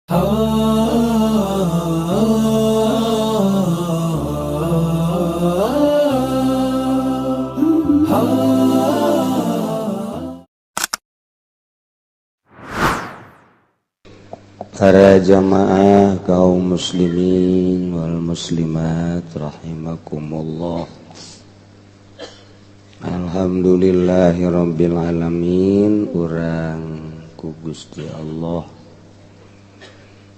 Para jamaah kaum muslimin wal muslimat rahimakumullah. Alhamdulillahirabbil alamin, urang ku Gusti Allah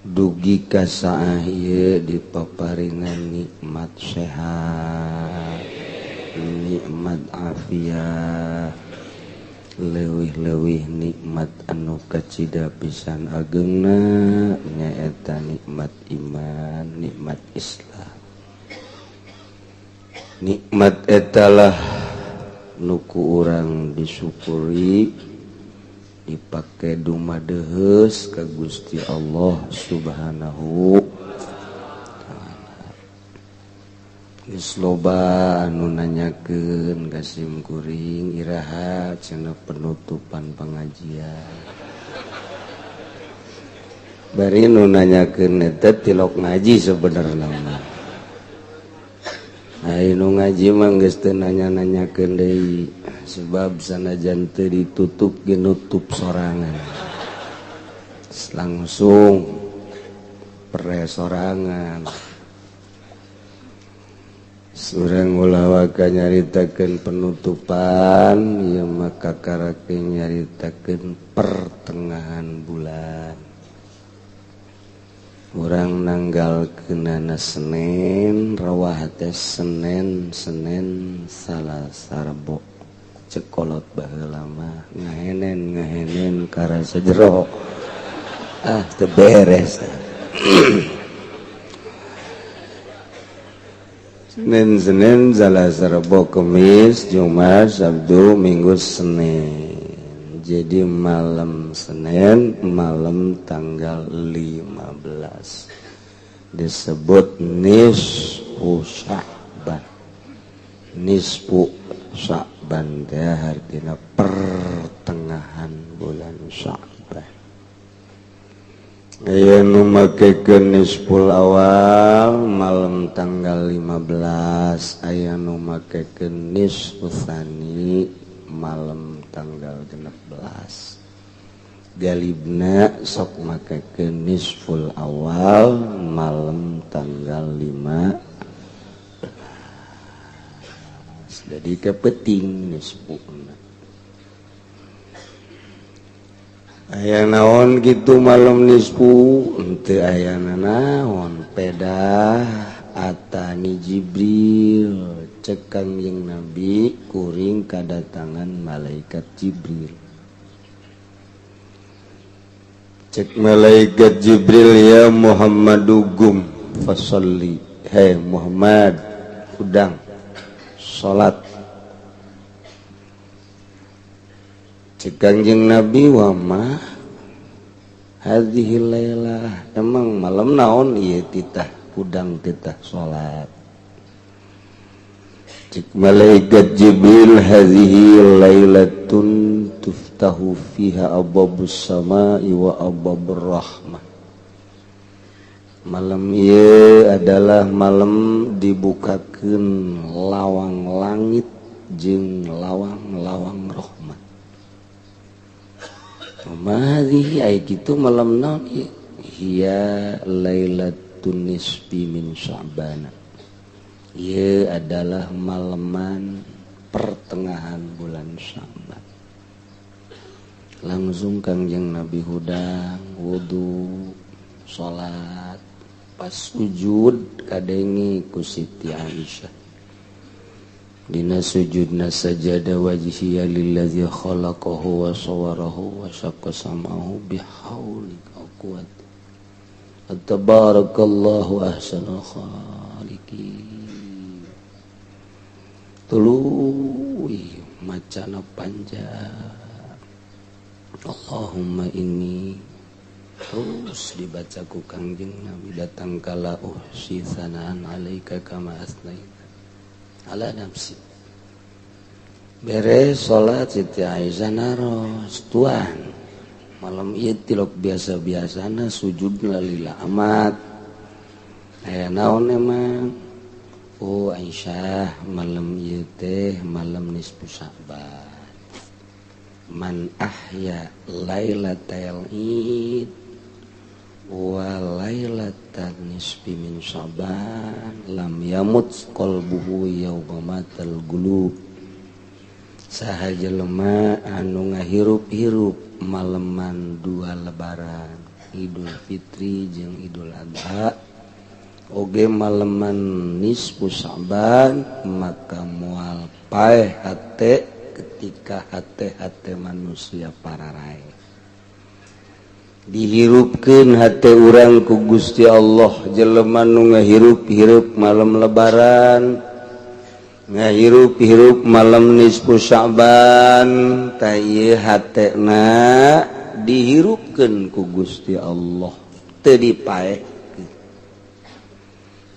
dugi ka saah ieu dipaparingan nikmat sehat, nikmat afiat, leuwih-leuwih nikmat anu kacida pisan agengna nyaeta nikmat iman, nikmat Islam. Nikmat etalah nu ku urang disyukuri, dipake dumadeheus ka Gusti Allah Subhanahu wa ta'ala. Geus loba anu nanyakeun ka sim kuring, iraha cenah penutupan pengajian. Bari nu nanyakeun eta tilok ngaji sebenarna mah. Ai nu ngaji mah geus teu nanya-nanyakeun deui, sebab sanajan teu ditutup ge nutup sorangan. Langsung pre sorangan. Surang ulah waka nyaritakeun penutupan, ieu mah kakarake nyaritakeun pertengahan bulan. Urang nanggalkeunana Senin, rawah teh Senin, Senin Salasa Rebo. Cekolot baheula mah ngahenen-ngahenen karasa jero. Ah, teu beres. Senin, Senin, Salasa, Rebo, Kamis, Jumat, Sabtu, Minggu, Senin. Jadi malam Senin, malam tanggal 15 disebut nisfu Sya'ban. Nisfu Sya'ban teh artina pertengahan bulan Sya'ban. Aya nu makekeun nisful awal malam tanggal 15, aya nu makekeun nisfu tsani malam tanggal 16. Galibna sok makekeun nisful awal malam tanggal 5. Jadi kepeting nisfuna. Aya naon gitu malam nisfu, henteu aya naon pedah atani Jibril cek Kangjeng Nabi kuring kadatangan malaikat Jibril. Cek malaikat Jibril, ya Muhammadu gum fasalli, hei Muhammad udang salat. Cek Kangjeng Nabi, wa ma hadhihi lailah, emang malam naon ieu titah udang titah salat. Cek malaikat Jibril, hadhihi lailatun tuftahu fiha abwabus samai wa abwabur rahmah. Malam ieu adalah malam dibukakeun lawang langit jeung lawang-lawang rahmat. Madhi ai kitu malam naon ieu? Hiya lailatun nisfi min Sya'ban. Ieu adalah malaman pertengahan bulan Sya'ban. Langsung Kangjeng Nabi hudang wudu salat, pas sujud kadengi ku Siti Aisyah. Dina sujudna sajada wajhiya lillazi khalaqahu wa sawwarahu wa syaqqa sam'ahu bihaulika wa quwwati. Tabarakallahu ahsanul khaliqin. Tuluy macana panjang. Allahumma inni, terus dibaca ku Kangjeng Nabi, datang kala uhsi sanaan alaika kama asnaita ala nafsi. Beres salat Siti Aisyah naros, tuan Malam ieu tilok biasa-biasana sujudna lila amat. Aya naon emang? Oh Aisyah, malam ieu teh malam nisfu Sya'ban. Man ahya lailatal id wa lailatan nisfi min Sya'ban lam yamut qalbuhu yauma matal gulub. Saha jelema anu ngahirup-hirup maleman dua lebaran, Idul Fitri jeung Idul Adha, oge maleman nisfu Sya'ban, maka moal paeh hate ketika hate-hate manusia pararae. Dihirupkeun hate urang ku Gusti Allah. Jelema nu ngahirup-hirup malam lebaran, ngahirup-hirup malam nisfu Sya'ban, tah ieu hatena dihirupkeun ku Gusti Allah, teu dipaeh.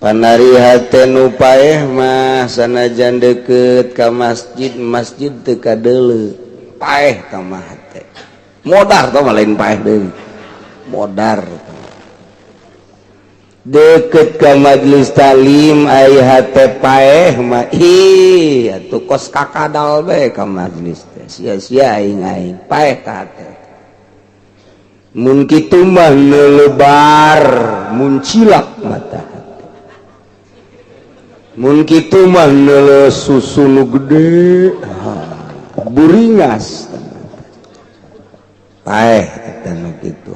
Panari hate nu paeh mah sanajan deket ka masjid, masjid teu kadeuleu, paeh tah mah hate. Modar tah mah, lain paeh deui, modar. Deket ke majelis talim ai hate paeh mah, ih atuh kos kakadal bae ka majelis teh, sia-sia aing aing, paeh ka hate. Mun kitu mah lebar muncilak mata hate. Mun kitu mah neuleu susu nu gede buringas, paeh eta nu kitu.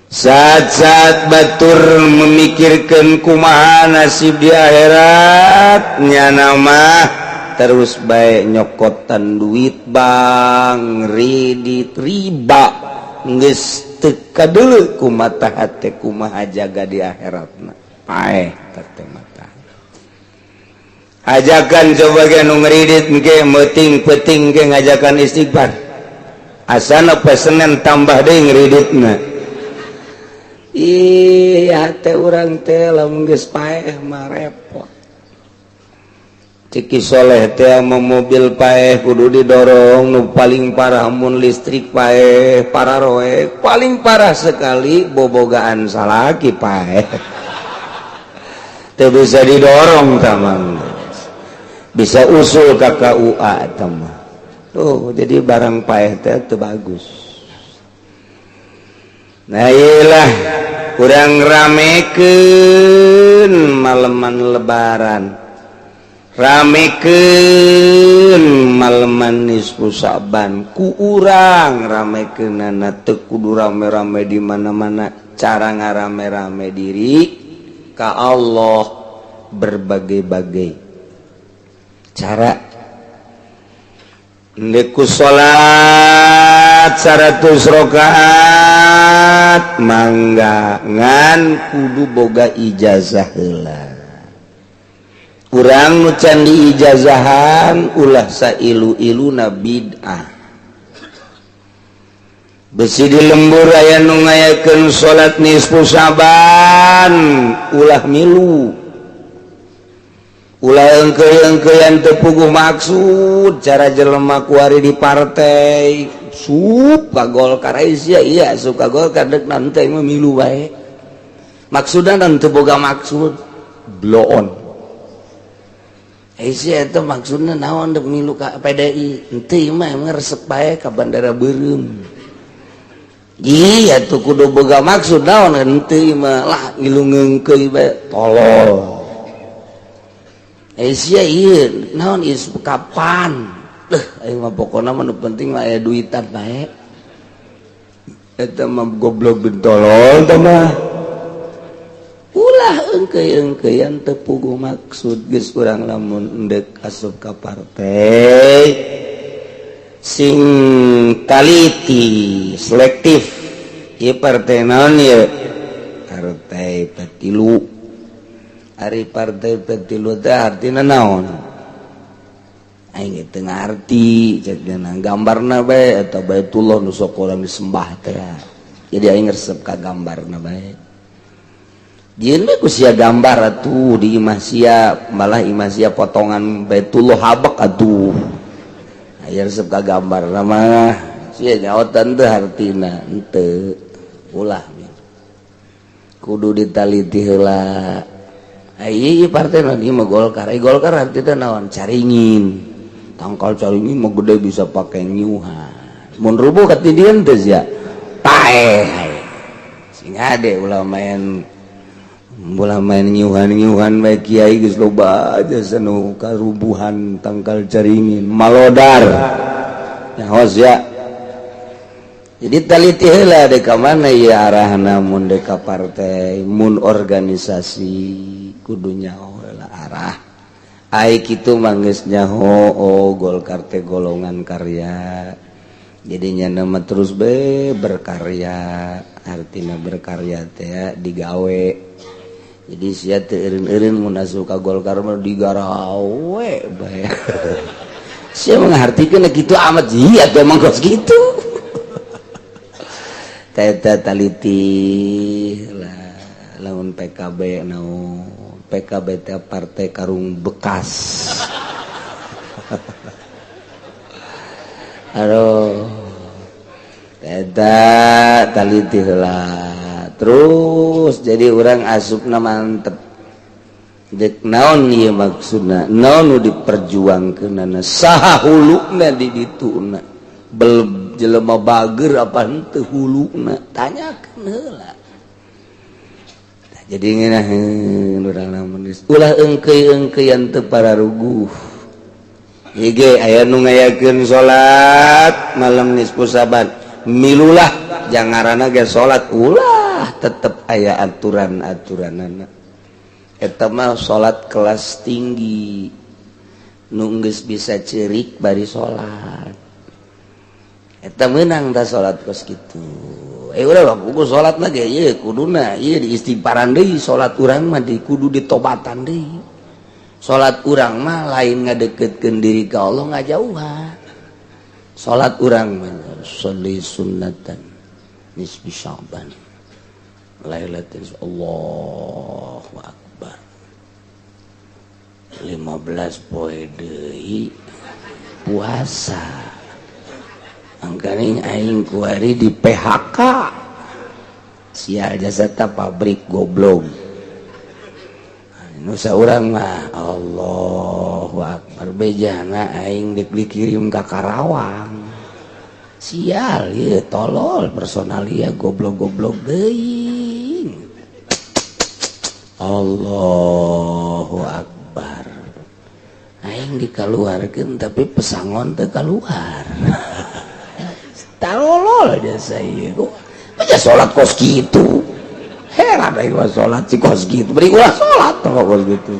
Saat-saat batur memikirkan kumaha nasib di akhirat, nyana mah terus baik nyokotan duit bank, kredit, riba, geus teu kadeuleu ku mata hate kumaha jaga di akhiratna, paeh teh mata. Ajakan coba ge nu ngredit ge meuting peuting ge ngajakan istighfar, asana pesenan tambah deui ngreditna. Ih, hate urang teh lamun geus paeh mah repot. Ceki Soleh teh, mobil paeh kudu didorong, nu paling parah mun listrik paeh para roek, paling parah sekali bobogaan salaki paeh, teu bisa didorong tamang, bisa usul ka KUA mah. Tuh, jadi barang paeh teh teu bagus. Nah, iyalah kurang ramekeun maleman lebaran, ramekeun maleman nisfu Sa'ban ku urang. Ramekeunana teu kudu rame-rame di mana-mana, cara ngarame-rame diri ka Allah berbagai-bagai cara. Ku salat 100 rakaat mangga, ngan kudu boga ijazah heula. Urang nu can diijazahan ulah sailu-iluna, bid'ah. Besi di lembur aya nu ngayakeun salat nisfu Syaban, ulah milu, ulah engkeu-engkeuan teu puguh maksud. Cara jelema kuari di partai, suka Golkar, sia iya suka Golkar, dek nanti mah milu bae, maksudna teu boga maksud, bloon. Sia itu maksudna naon dek milu ka PDI? Henteu, mah emang resep bae ka bandara beureum. Iya tuh kudu boga maksud naon. Henteu mah lah ngilu ngeungkeuy bae, tolol. Asia iya naon is kapan deh, aing mah pokona mah nu penting mah aya duitan bae. Eta mah goblok bin tolol teh mah. Ulah engkeuy-engkeuyan teu puguh maksud. Geus, urang lamun endek asup ka partai sing taliti, selektif. Ieu partai naon ieu? Partai Petilu. Ari partai Petilu teh artina naon? Aing teu ngarti, cek gambarna bae eta Baitullah nu sok urang disembah teh. Jadi aing resep ka gambarna bae. Jieun we ku sia gambar atuh di imah sia, malah imah sia potongan Baitullah habek atuh. Aya resep ka gambarna mah. Sia nyaotan teu hartina henteu, ulah kudu ditaliti heula. Ai ieu partai naon? Ieu mah Golkar. Ai Golkar hartina naon? Caringin. Tangkal caringin mah gede, bisa pake nyuhan. Mun rubuh katidian teh sia paeh. Sing ade, ulah main, bola main nyuhan-nyuhan bae. Kiai geus loba aja sanu karubuhan tangkal caringin, malodar nyaho sia. Jadi taliti heula dek ka mana ieu arahna. Mun dek ka partai, mun organisasi, kudu nyaho heula arah. Ai kitu mah geus nyaho, oh, Golkar teh golongan karya, jadinya nama terus be berkarya. Artinya berkarya teh digawe. Jadi sia teu eureun-eureun mun asup ka Golkar mah digarawe bae. Sia mengartikeun kitu amat, iya tuh emang kos kitu. Teta taliti lah. Lamun PKB naon? PKB teh partai karung bekas. Aduh, eta taliti heula terus, jadi orang asupna mantep. Dek naon ieu maksudna, naon nu diperjuangkeunana, saha huluna di dituna, bel jelema bager apa henteu huluna, tanyakeun heula. Tah, jadi ngeunaheun urang lamun ulah eungkeuy-eungkeuyan teu pararuguh. Hige aya nu ngayakeun salat malam nisfu Saban, milulah jangarana ge salat, ulah, tetep aya aturan-aturanana. Eta mah salat kelas tinggi, nu geus bisa cerik bari salat eta meunang tah salat kos kitu. Eh, udah kudu salat mah ge ieu kuduna ieu diistighfaran deui. Salat urang mah di kudu ditobatan deui. Salat urang mah lain ngadeketkeun diri ka Allah, ngajauhan. Salat urang mah sholli sunnatan nisfi Sya'ban lailatin, Allahu akbar, 15 poe deui puasa. Angkaning aing kuari di PHK, sial jasa ta pabrik goblok. Nusa urang mah Allahu akbar, bejana aing dek dikirim ka Karawang, sial ieu tolol personalia goblok-goblok teuing. Allahu akbar, aing dikaluarkeun tapi pesangon teu kaluar. Tolol jasa ieu. Aja salat kos kitu, heran aing mah salat si kos kitu, beri ulah salat tong kos kitu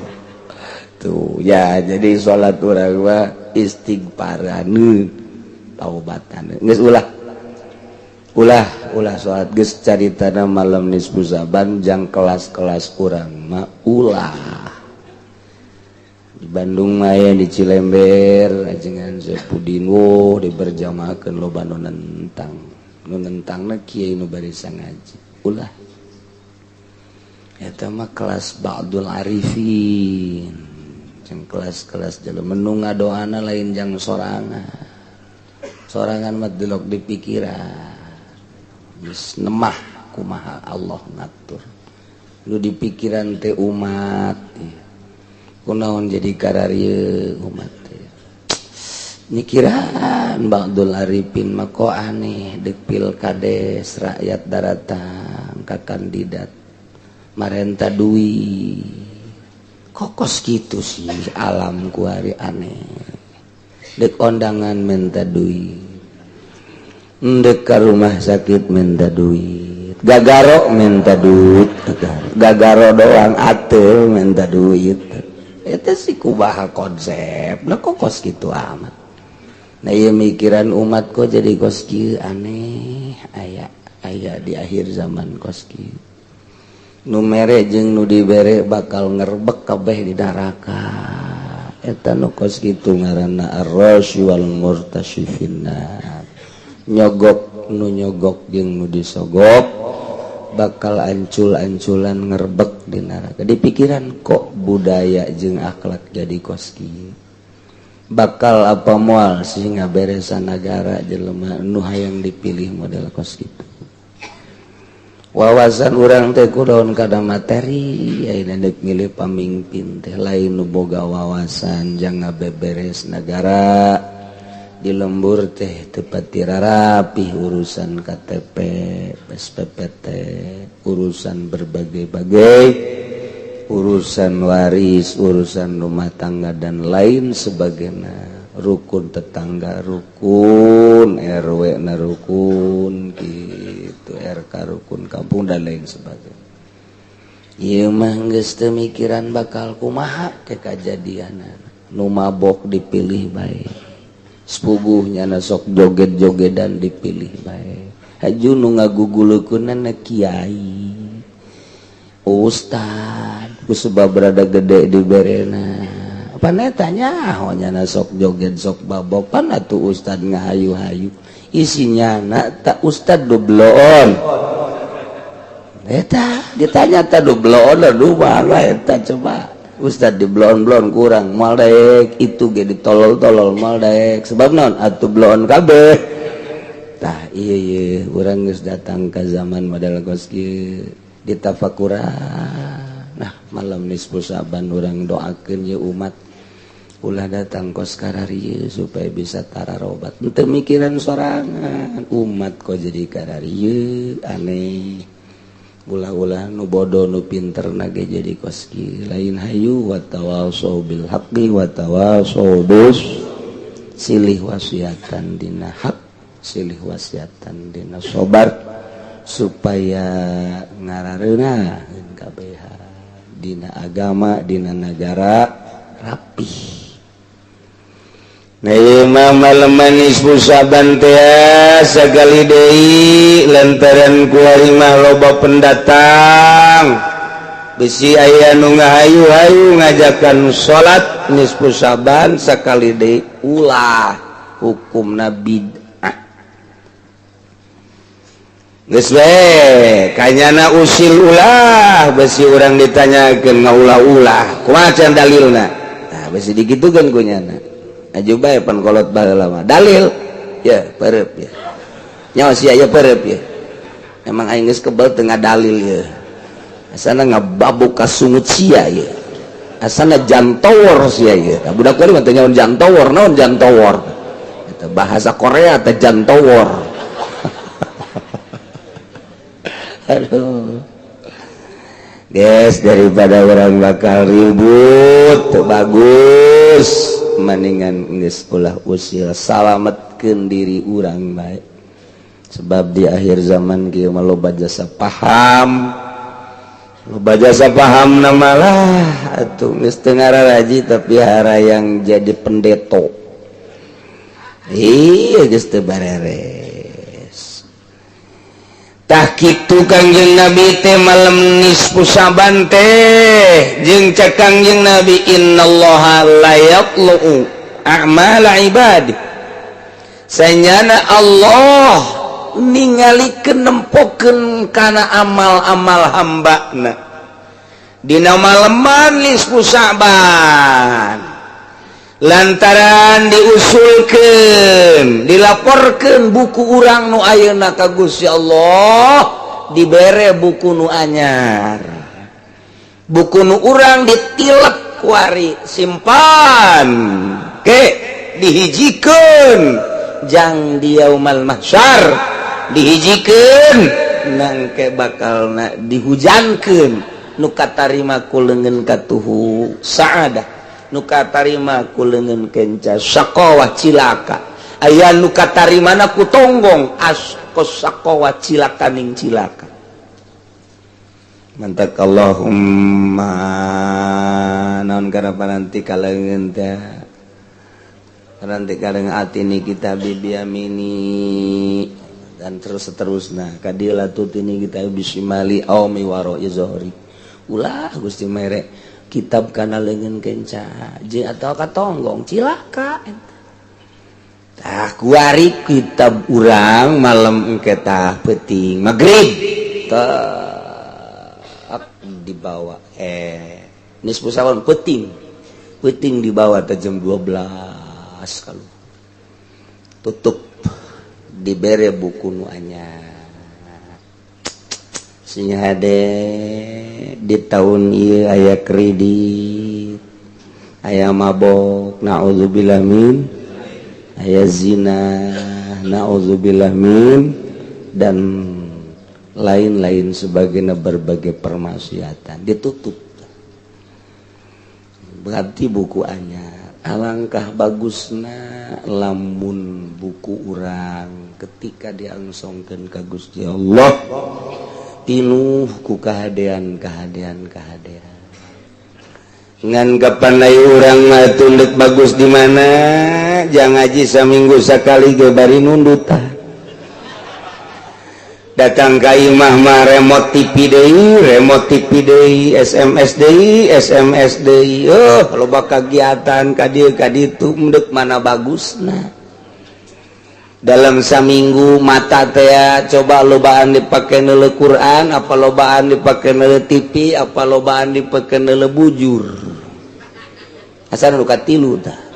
tuh ya. Jadi salat urang mah istighfaran, taubatan. Geus ulah, ulah, ulah salat. Geus caritana malam nisfu Saban jang kelas-kelas urang mah ulah. Di Bandung mah aya di Cilember ajengan Zepudin, wo diberjamaahkeun, loba nu nentang. Nu nentangna kiai nu barisa ngaji. Ulah, eta mah kelas ba'dul arifin, jeung kelas-kelas jelema nu ngadoana lain jang sorangan. Sorangan mah delok di pikiran, geus nemah kumaha Allah ngatur. Nu di pikiran teh umat kunaon jadi kararieu umat teh. Mikiran ba'dul arifin mah kok aneh, dek pilkades rakyat daratang ka kandidat marenta duit, kokos gitu sih alam kuari aneh. Dek ondangan minta duit, dek ka rumah sakit minta duit, gagaro minta duit, gagaro doang ate minta duit. Itu sih kubaha konsep nah kok kos gitu amat. Nah, iya mikiran umat kok jadi kos kieu aneh. Aya aya di akhir zaman kos kieu, nu mere jeung nu dibere bakal ngerbek kabeh di neraka. Eta nu kos kitu ngaranna ar-rasyi wal murtasyi finnar, nyogok, nu nyogok jeung nu disogok bakal ancul-anculan ngerbek di neraka. Di pikiran kok budaya jeung akhlak jadi kos kieu. Bakal apa moal sehingga beresan negara jelema nu hayang dipilih model kos gitu. Wawasan urang teh kudaon kada materi. Ayeuna dek milih pamimpin teh lain nu boga wawasan jangan beberes negara. Di lembur teh tepat rapih urusan KTP, SPPT, urusan berbagai-bagai urusan waris, urusan rumah tangga, dan lain sebagainya. Rukun tetangga, rukun RW na, rukun gitu RK, rukun kampung, dan lain sebagainya. Ieu mah geus teu mikiran bakal kumaha ke kajadian. Nu mabok dipilih bae, sepuguhnya na sok joget-jogedan dipilih bae, haju nu ngagugulukeunana kiai, ustad, ku sebab berada gede di berena. Pan eta nyaho nyana sok joget, sok babok. Pan atuh ustad ngahayu-hayu isinya na tak ustad dubloon eta ditanya ta dubloon. Aduh, malah eta coba ustad dibloon-bloon kurang moal daek, itu ge ditolol-tolol moal daek. Sebab naon atuh? Bloon kabeh. Tah, iya iya, urang geus datang ke zaman model kos kieu ditafakuran. Nah, malam nisfu Sa'ban urang doakeun ye umat ulah datang kos kararieu supaya bisa tararobat. Henteu mikiran sorangan, umat kok jadi kararieu aneh. Ulah-ulah nu bodoh nu pinter nage jadi kos kieu. Lain hayu wa tawasau bil haqqi wa tawasau bis silih wasiatan dina hak, silih wasiatan dina sobar, supaya ngarareuna kabeh dina agama, dina negara rapih. Nah, imam malam nisfu Sa'ban teh sakali deui lantaran kuari mah loba pendatang, bisi aya nu ngahayu-hayu ngajakan salat nisfu Sa'ban, sakali deui ulah, hukumna bid'ah. Geus we kanyana usil ulah, besi urang ditanyakeun ngaulah-ulah kumaha can dalilna. Nah, besi digitukeun ku nyana. Aju bae pan kolot baheula mah dalil ya perep ya nyawa sia ya perep ya. Emang aing geus kebel tengah dalil ya, asana ngababuk ka sungut sia ya, asana jantowor sia ya. Nah, budak kuari mah teu nyaho jantowor. Naon jantowor? Eta bahasa Korea teh jantowor. Aduh guys, daripada orang bakal ribut teu bagus, mendingan geus ulah usil, salametkeun diri urang bae. Sebab di akhir zaman kieu mah loba jasa paham, loba jasa paham na malah atuh geus teu ngararaji tapi harayang jadi pendeto. Iya, geus teu bareres. Tah, kitu Kangjeng Nabi teh malam nisfu Sa'ban teh. Jeung cek Kangjeng Nabi, innallaha la yatlu'u a'mala ibadi, sanyana Allah ningalikeun, nempokeun kana amal-amal hambana dina maleman nisfu Sa'ban, lantaran diusulkan, dilaporkan buku urang nu ayeuna ka Gusti Allah. Dibere buku nu anyar, buku nu urang ditilep kuari, simpan ke dihijikeun jang di yaumal mahsyar, dihijikeun nangke bakal na dihujankeun. Nu katarima ku leungeun katuhu saadah, nu katarima ku leungeun kenca syaqawah, cilaka. Aya nu katarimana ku tonggong askos syaqawah, cilaka ning cilaka. Mantak Allahumma naon kana paranti kaleungeun teh, paranti kaleungeun atini kita biyamini, dan terus seterusnya kadila tutini kita bisimali aw mi waro zohri. Ulah Gusti mere kitab kana leungeun kenca jeung atau katonggong cilaka. Tah, kuari kitab urang malam engke tah peuting maghrib tah dibawa, nisfu Sa'ban peuting peuting dibawa teh jam 12. Awas kalau tutup, dibere buku nu anyar. Sing hade di tahun ieu aya kredit, aya mabok, naudzubillah min, aya zina, naudzubillah min, dan lain-lain sebagainya, berbagai permaksiatan ditutup. Berarti buku anyar. Alangkah bagusna lamun buku urang ketika diangsongkeun ka Gusti Allah tinuh ku kahadean, kahadean, kahadean. Ngan kapan ai urang mah tunduk bagus di mana? Jangan ngaji saminggu sakali ge bari nundut tah. Datang ka imah mah remote TV deui, remote TV deui, SMS deui, SMS deui. Oh, loba kagiatan ka dieu ka ditu. Endek mana bagusna? Dalam saminggu mata teh coba lobaan dipake neuleu Quran apa lobaan dipake neuleu TV apa lobaan dipake neuleu bujur? Asal nu katilu tah.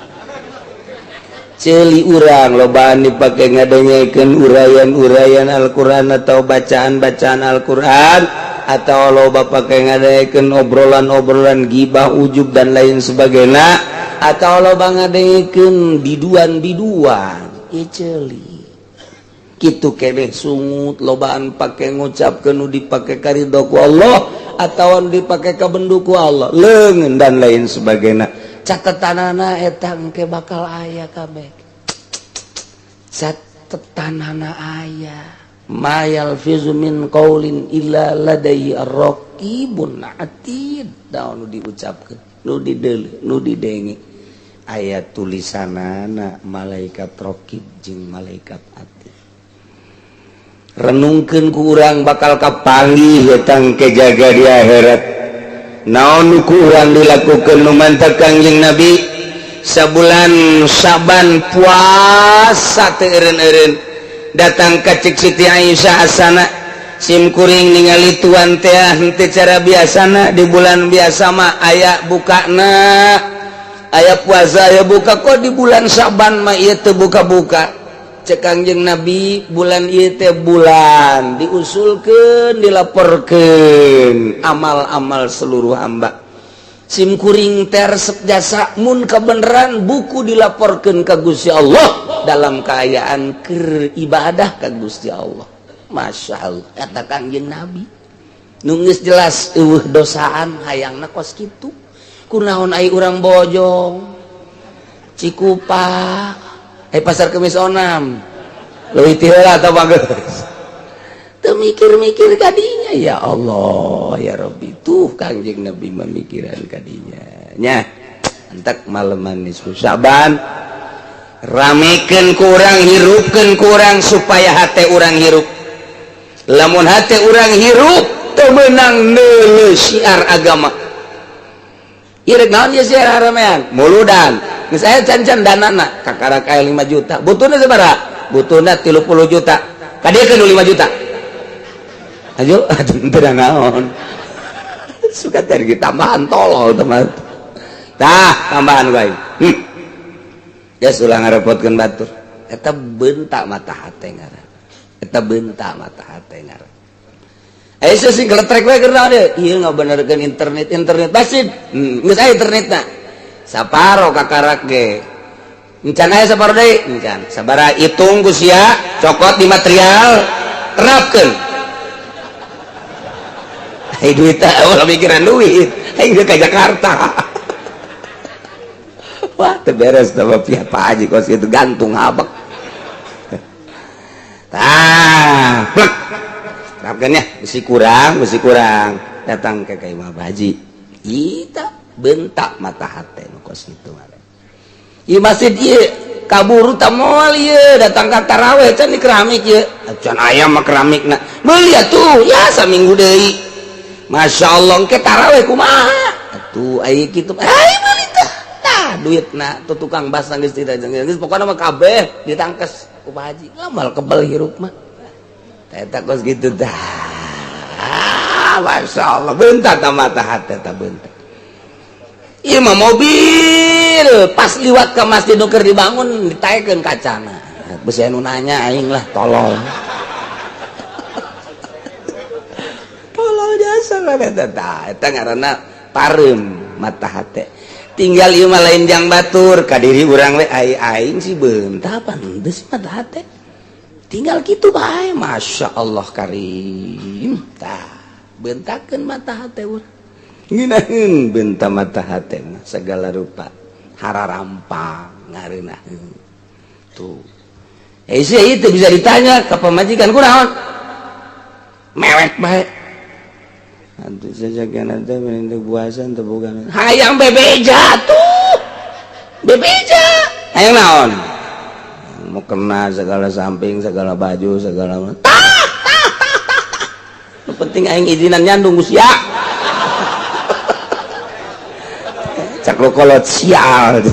Ceuli urang lobaan dipakai ngadengekeun uraian-uraian Al-Qur'an atau bacaan-bacaan Al-Qur'an atau loba pakai ngadengekeun obrolan-obrolan gibah, ujub, dan lain sebagainya, atau loba ngadengekeun biduan-biduan? Ieu ceuli kitu keneh. Sungut lobaan pake ngucapkeun nu dipake karidho ku Allah atau dipake kabendu ku Allah, leungeun, dan lain sebagainya. Catetanana eta engke bakal aya kabeh, catetanana aya. Ma yalfizu min qaulin illa ladaihi ar-raqibun atid. Daun nu diucapkeun, nu dideuleu, nu didenge, aya tulisanana malaikat raqib jeung malaikat atid. Renungkeun ku urang, bakal kapanggih eta engke jaga di akhirat. Naon ku urang dilakukan? Nu mantak Kangjeng Nabi sabulan Syaban puasa teu eureun-eureun. Datang ka cek Siti Aisyah, asana sim kuring ningali tuan teh henteu cara biasana. Di bulan biasa mah aya bukana, aya puasa, aya buka, kok di bulan Syaban mah ieu teu buka-buka? Cek Kangjeng Nabi, bulan ieu teh bulan diusulkeun, dilaporkeun amal-amal seluruh hamba. Sim kuring teh resep jasa mun kebenaran buku dilaporkeun ka Gusti Allah dalam keayaan keur ibadah ka Gusti Allah. Masya Allah, kata Kangjeng Nabi, nu geus jelas eueuh dosaan hayangna kos kitu. Kunaon ai urang Bojong, Cikupa, eh, Pasar Kemis Onam leuwih ti heula atau bagus teu mikir-mikir kadinya. Ya Allah, ya Rabbi, tuh Kangjeng Nabi memikiran kadinya nya. Entek maleman nisfu Syaban, ramekeun kurang, hirupkeun kurang, supaya hate urang hirup. Lamun hate urang hirup, teu meunang neuleuh syiar agama. Ieu rek naon ieu syiar haramean muludan? Geus aya can-can danana, kakarak aya 5 juta. Butuhna sabaraha? Butuhna 30 juta. Kadiekeun 5 juta. Ayo atuh, teu naon. Suka cari tambahan, tolol teman. Tah, tambahan bae. Ya ulah ngarepotkeun batur. Eta bentak mata hate ngaran. Eta bentak mata hate ngaran. Ayo sing geletrek we keur naon ieu? Ieu ngabenerkeun internet, internet masjid. Geus aya internetna. Saparo kakarak ge. Encan aya saparo deui? Encan. Sabaraha hitung ku sia, cokot di material, terapkeun. Hai duit teh ulah mikiran duit. Aing ke Jakarta. Wah, teu beres teh pihak Pak Haji kos itu gantung habek. Tah, plek. Terapkeun ya, besi kurang, besi kurang. Datang ke Imah Pak Haji. Ita bentak mata hate nu kos kitu mah. Ieu masjid ieu kaburu ta moal ieu datang ka taraweh can di keramik ieu. Can aya mah keramikna. Meuli atuh ya saminggu deui. Masya Allah, engke taraweh kumaha? Atuh aya kitu. Ai meuli tah. Tah duitna tuh tukang basah geus tidak geus, pokona mah kabeh ditangkes ku Pak Haji. Ngamal kebel hirup mah. Eta kos kitu tah. Masya Allah, bentak ta mata hate ta bentak. Ieu mah mobil. mobil pas liwat ke masjid nu keur dibangun ditaekeun kacana. Besi anu nanya aing lah tolol. Tolol jasa eta tah eta ngaranna pareum mata hate. Tinggal ieu mah lain jang batur ka diri urang we ai aing sih beunta pan henteu sih mata hate. Tinggal kitu bae Masya Allah karim. Tah beuntakeun mata hate urang. Ngeunaheun beunta mata hate mah segala rupa hararampang ngareunaheun. Tuh. Sih itu bisa ditanya ke pemajikan kunaon mewek bae antu saja kan teh mending puasa teu boga hayang bebeja tuh bebeja hayang naon mau kena segala samping segala baju segala tah tah tah tah penting aing izinan nyandung sia cak lo kolot sial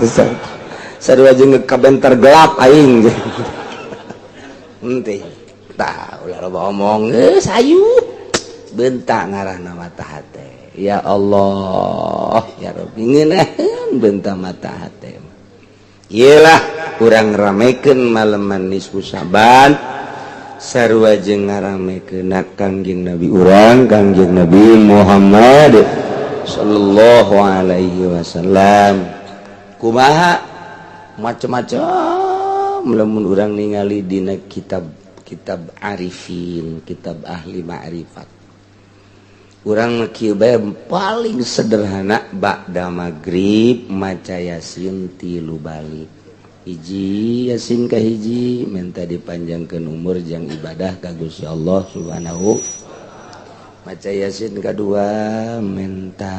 sarua jeung kabentar gelap aing. Henteu tah ulah loba omong geus hayu bentak ngarahna mata hate ya Allah ya Rabbi ngeunaheun bentak mata hate ieu lah urang ramekeun maleman nisfu Syaban sarua jeung ngaramekeun Kangjeng Nabi urang Kangjeng Nabi Muhammad sallallahu alaihi wasallam. Kumaha macam-macam lamun urang ningali dina kitab arifin, kitab ahli ma'rifat. Urang kieu bae paling sederhana ba'da magrib maca Yasin 3 balik. Hiji Yasin ka hiji minta dipanjangkeun umur jang ibadah ka Gusti Allah Subhanahu. Maca Yasin kadua minta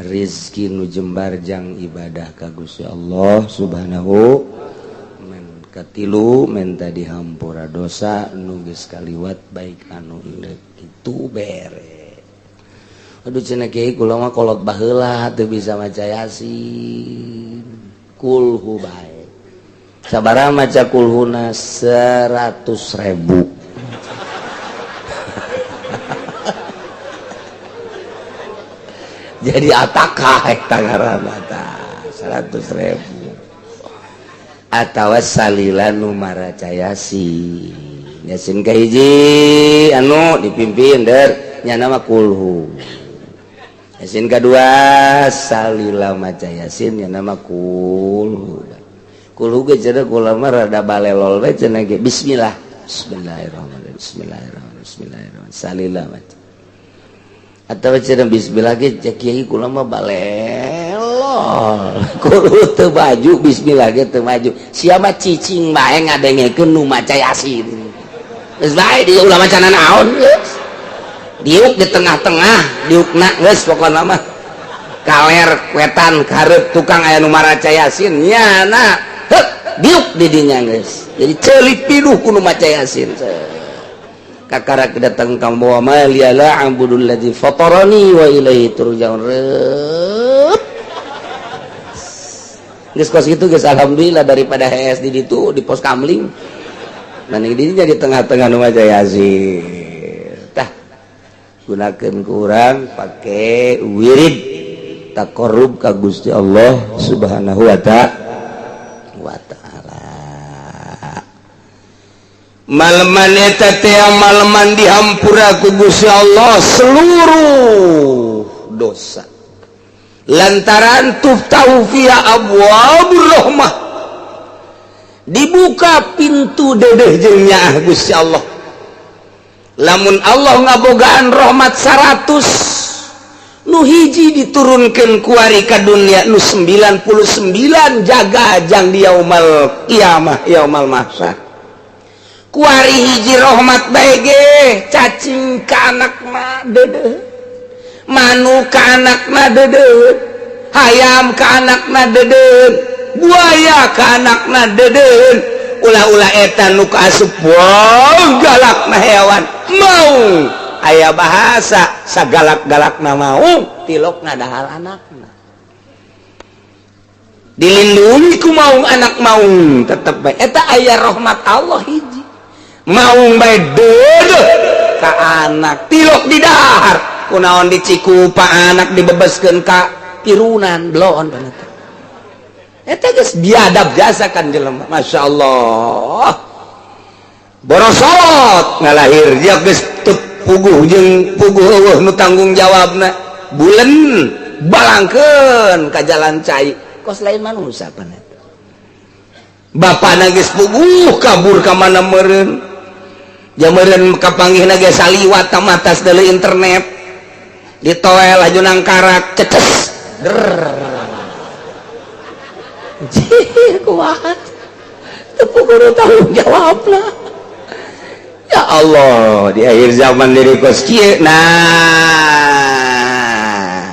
rizki nu jembar jang ibadah ka Gusti Allah Subhanahu. Katilu minta dihampura dosa nu geus kaliwat baik anu endek kitu bere. Aduh cenah kiai kula mah kolot baheula teu bisa maca Yasin. Kulhu bae. Sabaraha maca kulhuna 100.000. Jadi atakah eta ngaranna tah 100.000. Atawa salila nu maraca Yasin. Yasin kahiji anu dipimpin der nya nama kulhu. Yasin kadua salila maca Yasin nya nama kulhu. Kulhu ge cenah kula mah rada balelol we cenah ge bismillah. Bismillahirrahmanirrahim. Bismillahirrahmanirrahim. Bismillahirrahmanirrahim. Salila maca. Atawa cenah bismillah ge cek kiai kula mah balelol. Kudu teu baju bismillah ge teu maju. Sia mah cicing bae ngadengekeun nu maca Yasin. Geus bae dieu ulah maca naon geus. Diuk di tengah-tengah, diukna geus pokona mah. Kaler wetan kareup tukang aya nu maraca Yasin nyana heuk diuk di dinya geus. Jadi ceulik piduh ku nu maca Yasin. Kakara datang ka bawa ma liala abudul ladzi fatarani wa ilaihi turja'un. Geus kos kitu geus alhamdulillah daripada HS di ditu di pos kamling. Nah di jadi tengah-tengah nu maca Yasin. Tah gunakeun ku urang pake wirid taqarrub ka Gusti Allah Subhanahu wa ta'ala. Maleman eta teh maleman dihampura ku Gusti Allah seluruh dosa. Lantaran tuftahu fiha abwabur rahmah, dibuka pintu dedeh jeung nyaah Gusti Allah. Lamun Allah ngabogaan rahmat 100 nu hiji diturunkeun kuari ka dunia, nu 99 jaga jang di yaumal qiyamah yaumal mahsyar. Kuari hiji rahmat bae ge cacing ka anak mah dedeh, manu ka anakna dedeun, hayam ka anakna dedeun, buaya ka anakna dedeun, ulah-ulah eta nu kaasup galakna hewan mau aya bahasa sagalak-galakna mau tilok ngadahal anakna dilindungi ku maung anak maung tetep bae eta aya rahmat Allah hiji maung bae deudeuh ka anak tilok di dahar kunaon dicikupa anak dibebaskeun ka tirunan bloon paneta. Eta geus biadab jasa kan jelema. Masya Allah, borosot ngalahir dia geus teu puguh jeung puguh, eueuh nu tanggung jawabna, bulen balangkeun ka jalan cai kos lain manusia pan eta. Bapana geus puguh, kabur ka mana meureun ja meureun, kapanggihna ge saliwat tamatas deuleu internet, ditoel laju nangkarak ceces der. Jih, kuat teu puguh tanggung jawabna. Ya Allah, di akhir zaman diri kos kieu. Nah,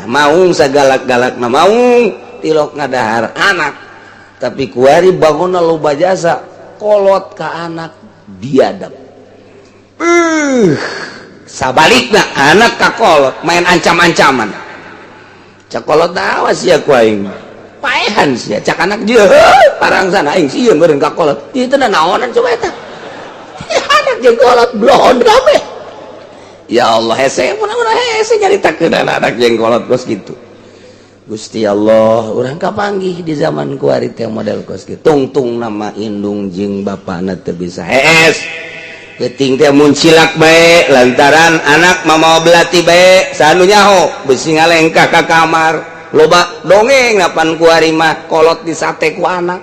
maung sagalak-galak na maung tilok ngadahar anak, tapi kuari bangun loba jasa kolot ka anak biadab. Sabalikna anak ka kolot main ancam-ancaman. Cak kolot, "Awas ya ku aing paehan sia." Cak anak, "Jeung parang sana aing sieun meureun ka kolot." Ieu teh naonan coba eta? Anak jeung kolot blon kabeh. Ya Allah, hese mun hese nyaritakeun anak jeung kolot kos gitu. Gusti Allah, urang kapanggih di zaman kuari teh model kos kitu. Tungtung nama indung jeung bapana teu bisa hees. Geuting teh muncilak bae lantaran anak mamawa belati bae, sanu nyaho besi ngalengkah ka kamar. Loba dongeng napan kuari mah kolot disate ku anak.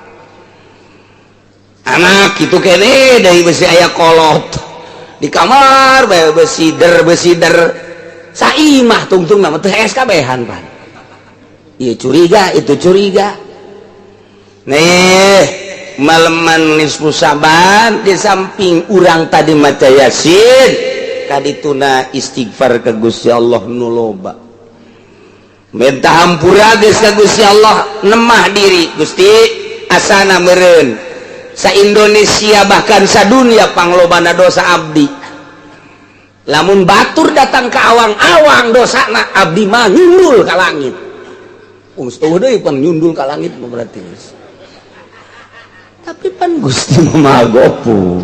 Anak kitu kene dari besi aya kolot di kamar bae, besi der besi der saimah, tungtung nama teu hees kabehan pan. Iya curiga, itu curiga. Nih, maleman nisfu Syaban, di samping urang tadi maca Yasin, kadituna istighfar ke Gusti Allah nu loba. Minta hampura geus ka Gusti Allah, nemah diri, "Gusti, asana meureun sa Indonesia bahkan sa dunia panglobana dosa abdi. Lamun batur datang ke awang-awang dosana abdi mah nyundul ka langit." Geus deui pan nyundul ka langit mah berarti geus. Tapi pan Gusti mah Maha Gofur.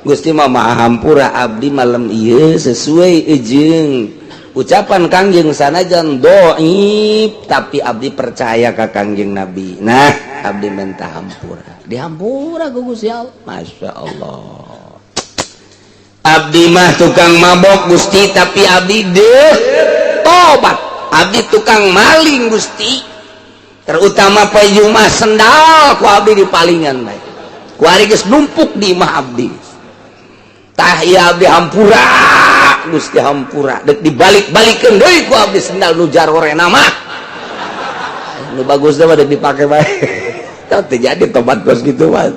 Gusti mah Maha Hampura, abdi malam ieu sesuai jeung ucapan Kangjeng, sanajan doib tapi abdi percaya ka Kangjeng Nabi. Nah, abdi minta hampura. Dihampura ku Gusti Allah. Masya Allah. Abdi mah tukang mabok, Gusti, tapi abdi deh tobat. Abdi tukang maling, Gusti, terutama pajuma sendal ku abdi di palingan bae, ku ari geus numpuk di imah abdi. Tah ieu abdi hampura, Gusti, hampura. Dek dibalik-balikeun deui ku abdi sendal nu jarorena mah, nu bagus mah dek dipake bae. Tah teu jadi tobat kos kitu mah.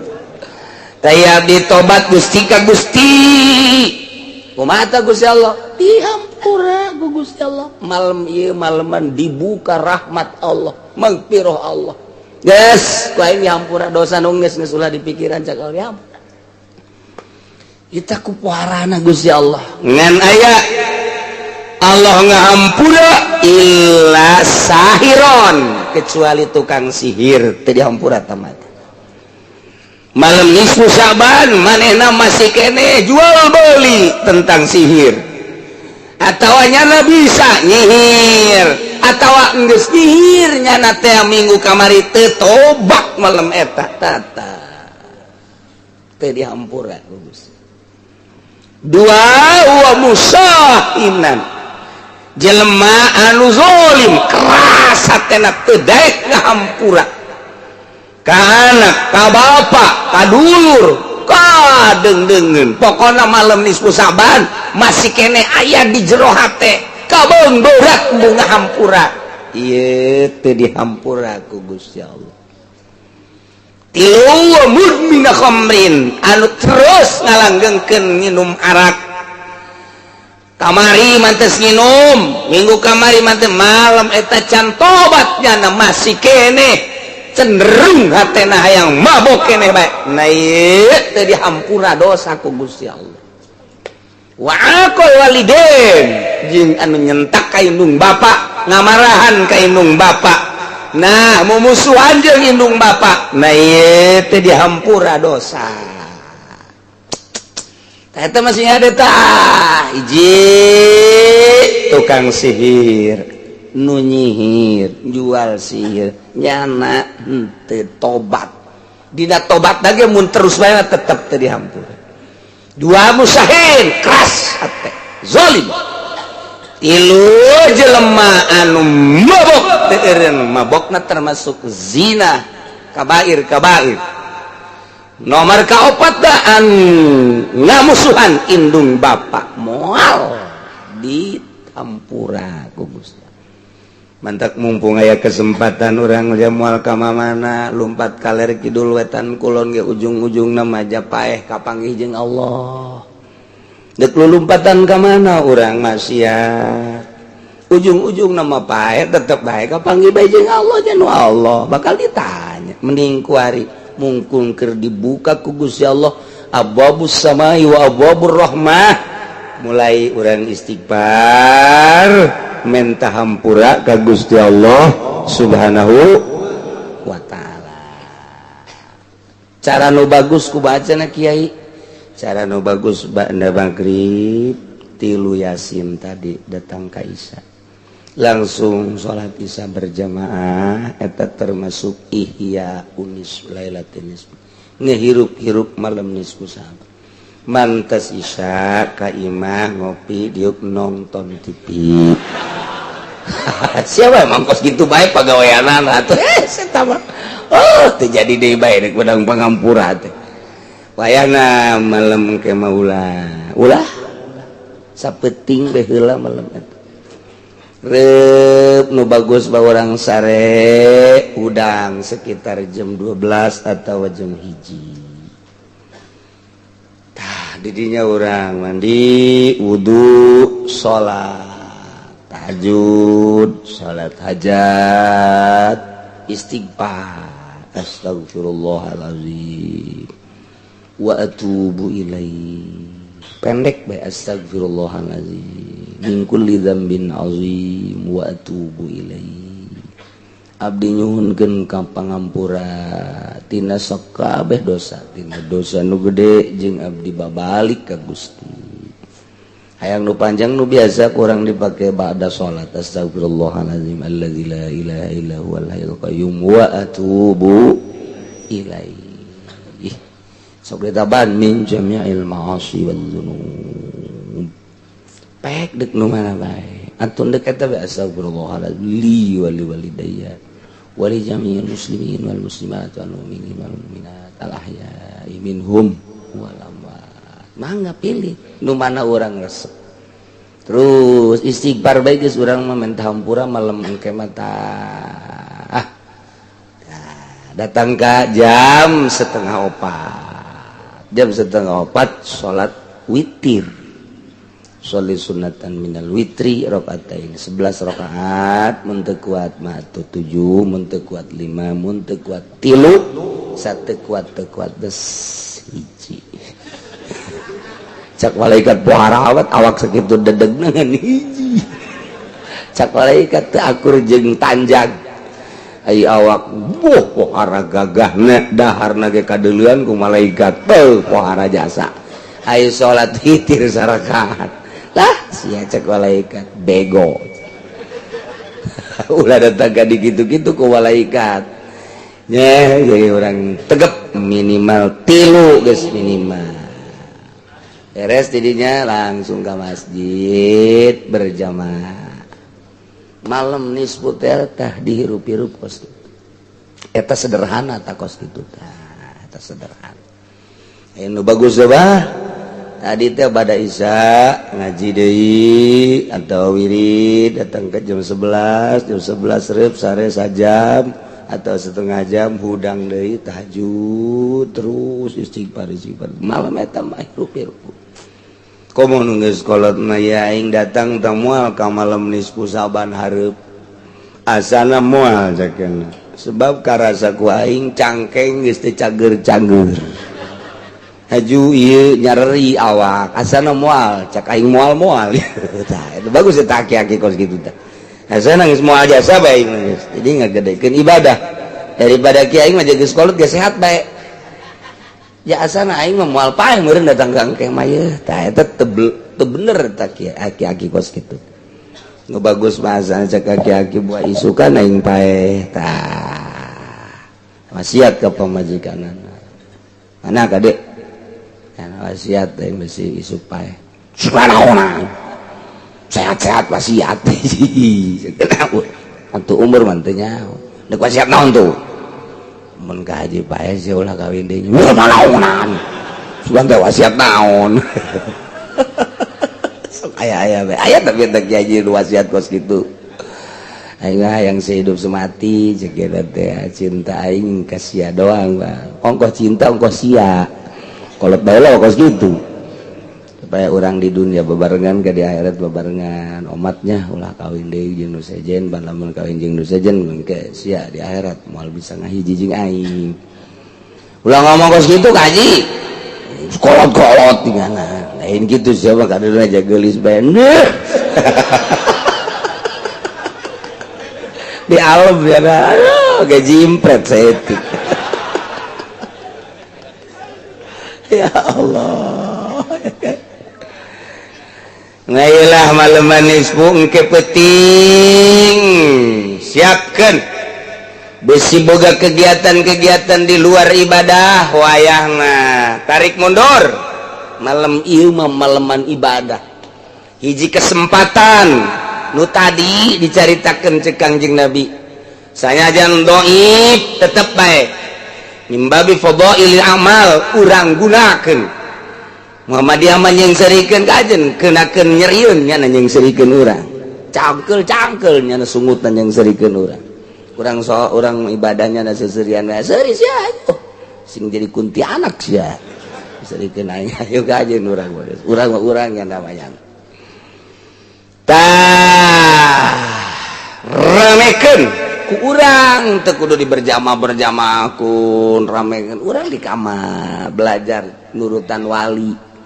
Tah ieu abdi tobat, Gusti, ka Gusti. Kumaha tah Gusti Allah? Dihampura ku Gusti Allah. Malam ieu maleman dibuka rahmat Allah, magfirah Allah. Geus, ku aing dihampura dosa nu geus geus ulah dipikiran, cak Allah dihampura. Kita ku puarana Gusti Allah. Ngan aya Allah ngahampura illa sahiron, kecuali tukang sihir teu dihampura tamat. Malam nisfu Syaban manehna masih kene jual beli tentang sihir atau nyana bisa nyihir atau geus nyihir, nyana teh minggu kamari teu tobat malam eta tata teu dihampura. Gusti dua wa musahinan, jelema anu zolim, keras hatena, teu daek ngahampura ka anak, ka bapak, ka dulur, ka deung-deungeun. Pokona malam nisfu Saban masih kene aya di jero hate kabeung berat bunga hampura, ieu teu dihampura ku Gusti Allah. Tilu, mudmina khamrin, anu terus ngalanggengkeun minum arak. Kamari mantes nginum, minggu kamari mantes, malam eta can tobat, nyana masih kene cenderung hatena hayang mabok keneh bae. Nah, ieu teu dihampura dosa ku Gusti Allah. Wa aqal walidain, jeung anu nyentak ka indung bapa, ngamarahan ka indung bapa, nah, mumusuhan jeung indung bapa. Nah, ieu teu dihampura dosa. Tah, eta masih ada tah. Hiji, tukang sihir. Nu nyihir, jual sihir, nyana henteu tobat. Dina tobat lagi mun terus bae tetep teu dihampura. Dua, musyahhin, keras hate, zalim. Tilu, jelema anu mabok teu eureun mabokna, termasuk zina, kabair kabair. Nomor kaopat, daan ngamusuhan indung bapak, moal dihampura ku Gusti. Mantak mumpung aya kesempatan, urang dia moal ka mana, lumpat kaler kidul wetan kulon ge ujung-ujungna mah paeh kapanggih jeung Allah. Dek lumpatan ka mana urang maksiat, ujung-ujung nama paeh tetep bae kapanggih bae jeung Allah. Jeung Allah bakal ditanya. Mending kuari mungkung keur dibuka ku Gusti Allah abwabus samai wa abwabur rahmah, mulai urang istighfar, menta hampura ka Gusti Allah Subhanahu wa Ta'ala. Cara nu bagus ku bacana, Kiai, cara nu bagus ba'da maghrib tilu Yasin tadi, datang ka Isya, langsung salat Isya berjamaah. Eta termasuk ihya unis lailatin nisf, ngehirup-hirup malam nisfu Syaban. Mantas Isya ka imah, ngopi, diuk, nonton TV. Siapa emang kos gitu baik pagaweanan atuh, eh mah oh teu jadi deui bae rek bedang pangampura teh. Wayahna malam ke mah ulah ulah sapeting bae heula malam eta. Rep nu bagus ba urang sare udang sekitar jam 12 atau jam 1. Tah, didinya urang mandi, wudhu, salat tahajud, salat hajat, istighfar, astagfirullahalazim wa atubu ilaih. Pendek bae, astagfirullahalazim min kulli dzambin azim wa atubu ilaih. Abdi nyuhunkeun ka pangampura tina sakabeh dosa, tina dosa nu gede, jeung abdi babalik ka Gusti. Hayang nu panjang, nu biasa kurang dipake ba'da salat, astagfirullahalazim allazi la ilaha illa huwal hayyul qayyum wa atubu ilaih. Sok ditaban min jami'il ma'asi wal dzunub. Pek dek nu mana bae antun dek eta bae, astagfirullahalazim li wa li walidayya wa li jami'il muslimin wal muslimat wal mu'minin wal mu'minat al ahya'i minhum wal amwat. Mangga pilih nu mana urang resep, terus istighfar bae geus. Urang mah minta hampura malam engke mah. Tah, datang ka jam 3.30, jam 3.30 salat witir. Sholli sunatan minal witri rokaatain, 11 rakaat mun teu kuat mah atuh 7, mun teu kuat 5, mun teu kuat 3, satu kuat teu kuat bes hiji. Cak malaikat, pohara awat awak sakitu dedegna ngan hiji. Cak malaikat, teu akur jeung tanjag ai awak. Boh, pohara gagahna, daharna ge kadeulean ku malaikat. Teu pohara jasa ayo salat witir sarakaat lah sia. Cek malaikat, bego. Ulah datang ka dikitu-kitu ku malaikat nya. Jadi orang tegep minimal tilu geus minimal. Beres tidinya langsung ke masjid berjamaah. Malam nisfu teh tah dihirup-hirup kos kitu. Eta sederhana tak kos kitu tah, eta sederhana. Anu bagus bah tadi teh pada Isya ngaji deui atau wirid, datang ke jam 11. Jam 11 rep sare sajam atau setengah jam, hudang deui tahajud, terus istighfar istighfar. Malam eta mah hirup-hirup. Komo nu geus kolot mah ya, aing datang teh moal ka malam nisfu Saban hareup. Asana moal cakeuna, sebab karasa ku aing cangkeng geus teu cager-cager, haju ieu nyareri awak. Asana moal, cak aing moal moal. Tah, itu bagus eta aki-aki kos kitu tah. Asana geus moal jasa bae geus, jadi ngagedekeun ibadah daripada kiai mah geus kolot geus sehat bae ya. Asana aing mah moal paeh meureun datang ka engke mah yeuh. Tah, eta teu bener tah aki-aki kos kitu. Nu bagus bahasa cek aki-aki buah isukan aing paeh tah. Wasiat ka pamajikanana. Mana kadek? Kan wasiat aing besi isuk paeh. Subhanallah. Sehat-sehat wasiat. Untuk umur mah teu nyaho. Dek wasiat naon tuh? Mun ka haji paeh sia ulah kawin deui. Naonan. Sugan teh wasiat naon. Sok aya-aya we. Aya tapi teh kiai wasiat kos kitu. Aing yang sehidup semati cek eta teh cinta aing ka sia doang, Bang. Ongkoh cinta ongkoh sia. Kolot bae kos kitu. Supaya orang di dunia bebarengan ke di akhirat bebarengan omatnya ulah kawin deui jeung nu sejen ban lamun kawin jeung nu sejen mengke sia di akhirat moal bisa ngahiji jeung aing. Ulah ngomong kos kitu ka haji. Kolot-kolot tingana. Lain kitu sia mah kadeureun aja geulis bae. Di alam ya aduh gajimpret saeutik. Ya Allah. Ngailah malam manis engke peting siapkan besi boga kegiatan-kegiatan di luar ibadah wayahna tarik mundur malam ieu mah maleman ibadah hiji kesempatan nu tadi dicaritakeun cek Kangjeng Nabi sanajan dhaif tetep bae mimbabi fadailil amal urang gunakeun Muhammadiyah mah nyengserikeun kajen keunakeun nyerieun nya nyengserikeun urang cangkel-cangkel nya sungutan nyengserikeun urang urang so urang ibadahnya na seserian we seuri sia oh sing jadi kuntianak sia serikeun aing ayo kajen urang urang mah urang nya namanya tah ramekeun ku urang teu kudu di berjamaah-berjamaah kun ramekeun urang di kamar belajar nurutan wali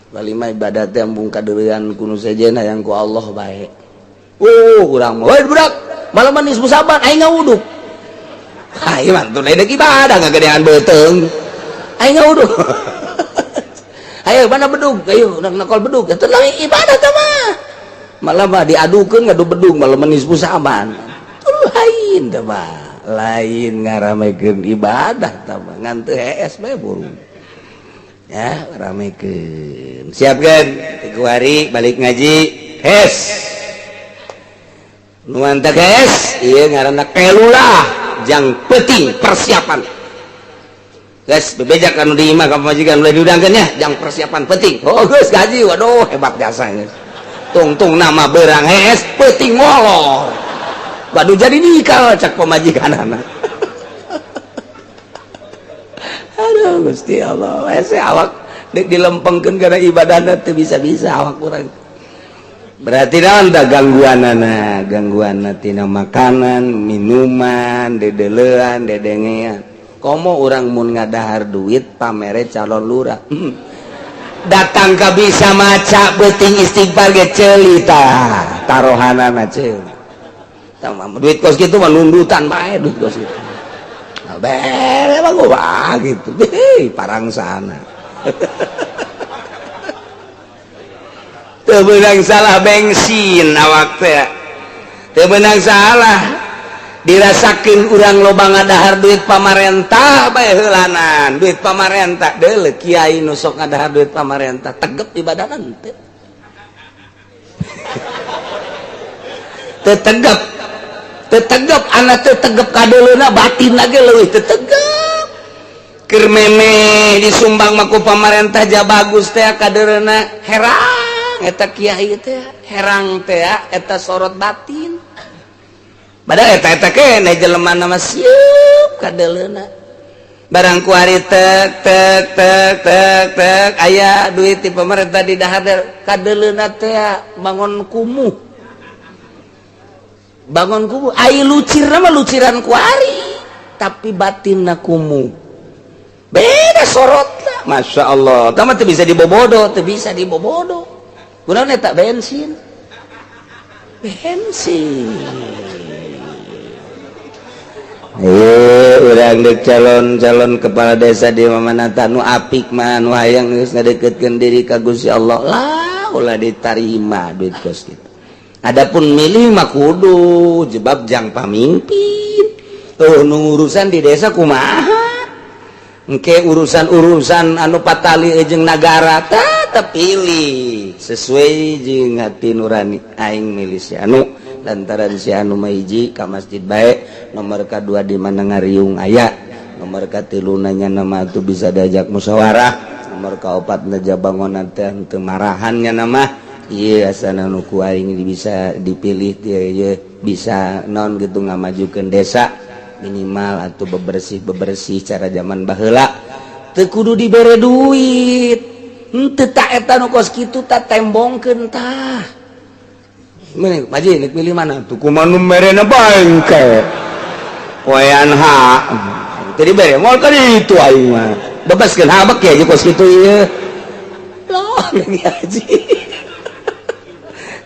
wali mah ibadah teh embung kadeureuan ku nu sejen hayang ku Allah bae. Urang mah we budak malam manis musaban aing ngawuduk. Aing mah teu lain ibadah ngagedean beuteung. Aing ngawuduk. Ayo mana bedug? Ayo urang nakol bedug. Eta lain ibadah teh mah. Malah mah diadukeun ngadu bedug malam manis musaban. Lain teh mah. Lain ngaramekeun ibadah teh mah ngan teu hees bae burung. Ya ramekeun. Siap kan? Tiga hari balik ngaji. Hes. Nu mantap hes, ieu ngaranna kelulah jang penting persiapan. Geus bebejak anu di imah ka pamajikan ulah diudangkeun nya, jang persiapan penting. Oh geus gaji, waduh hebat jasa geus. Tungtung nama berang hes, penting molor. Waduh jadi nikah cak pamajikanana. Aduh Gusti Allah, hese awak dek dilempengkeun kana ibadahna teu bisa-bisa awak urang. Berarti naon tah gangguanana? Gangguanna tina makanan, minuman, dedelean, dedengean. Komo urang mun ngadahar duit pamere calon lurah. Datang ka bisa maca beuting istighfar ge ceuli tah, tarohanana ceuli. Tah duit kos kitu mah nundutan bae duit kos kitu. Bere mah gua gitu. Hei, parang sana. Teu beunang salah bensin awak teh. Teu beunang salah dirasakeun urang loba ngadahar duit pamarentah bae heulanan, duit pamarentah deuleu kiai nu sok ngadahar duit pamarentah tegep ibadahna teu. Teu tegep. Teu tegep anak teu tegep kadeuleuna batin lagi leuwih teu tegep. Keur meme disumbang mah ku pamarentah ja bagus teh kadeuleuna herang eta kiai teh herang teh eta sorot batin. Padahal eta-eta keneh jelema mah sieup kadeuleuna. Barang kuari tek tek tek tek tek aya duit ti pamarentah di dahar kadeuleuna teh bangun kumuh. Bangun kubu ai lucir nama luciran kuari tapi batinna kumuh beda sorotna Masya Allah tah mah teu bisa dibobodo teu bisa dibobodo kunaon eta bensin bensin urang dek calon-calon kepala desa di Mamanata nu apik mah nu hayang geus ngadeukeutkeun diri ka Gusti Allah lah ulah ditarima duit kos kitu. Adapun milih mah kudu jebab jang pamimpin. Tuh nu urusan di desa kumaha? Engke urusan-urusan anu patali jeung nagara tetep pilih sesuai jeung hati nurani. Aing milih si anu lantaran si anu mah hiji ka masjid bae, nomor kadua di mana ngariung aya, nomor katilu nanya nama tuh bisa diajak musyawarah, nomor kaopat neja bangonan teh teu marahannya nama ieu asana nu ku aing bisa dipilih dia ieu bisa non gitu ngamajukeun desa minimal atau bebersih-bebersih cara zaman baheula teu kudu dibere duit henteu tak eta nu kos kitu tak tembongkeun tah. Mending Paji nek milih mana tuh kumaha nu merena bangke poean ha teu dibere moal ka ditu aing mah bebaskeun habek ya kos kitu ieu loh lagi haji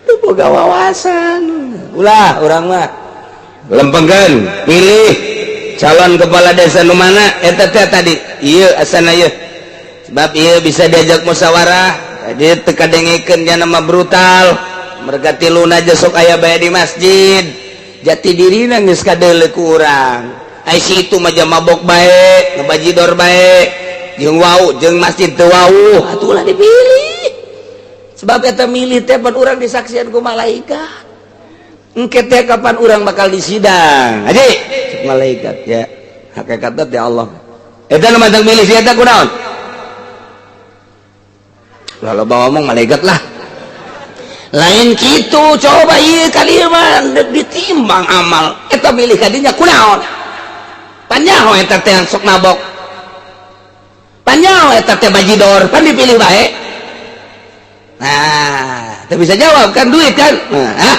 teu boga wawasan ulah urang mah lempengkeun pilih calon kepala desa nu mana eta teh tadi ieu asana ieu sebab ieu bisa diajak musyawarah jadi teu kadengekeun nya nama brutal merga tiluna sok aya bae di masjid jati dirina geus kadeuleu ku urang ai si itu mah mabok bae ngebajidor bae jeung wau jeung masjid teu wau atuh ulah dipilih sebab eta milih teh pan urang disaksian ku malaikat. Engke teh kapan urang bakal disidang haji malaikat ya hakikatna teh Allah eta nu mantang milih si eta kunaon lalu bawa ngomong malaikat lah lain kitu coba ieu ka dieu mah ditimbang amal eta milih ka dinya kunaon panyaho eta teh sok mabok panyaho eta teh bajidor pan dipilih bae. Nah teu bisa jawab kan duit kan nah,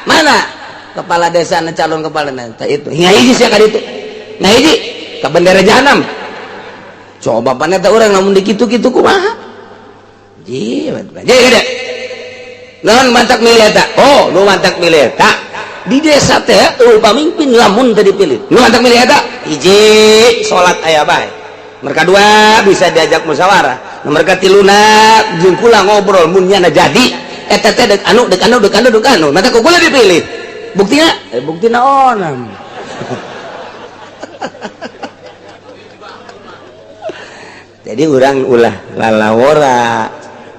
mana kepala desa na calon kepala desa itu hingga hiji sia ka ditu nah hiji ka bendera jahanam coba pan eta urang lamun dikitu-kitu kumaha ji ji gede naon mantak milih eta oh nu mantak milih eta di desa teh eueuh pamimpin lamun teu dipilih nu mantak milih eta hiji salat aya bae mereka dua bisa diajak musyawarah mereka tiluna jeung kula ngobrol mun nyana jadi eta teh dek anu dek anu dek anu dek anu mata ku kula dipilih buktina buktina onam. Jadi urang ulah lalawora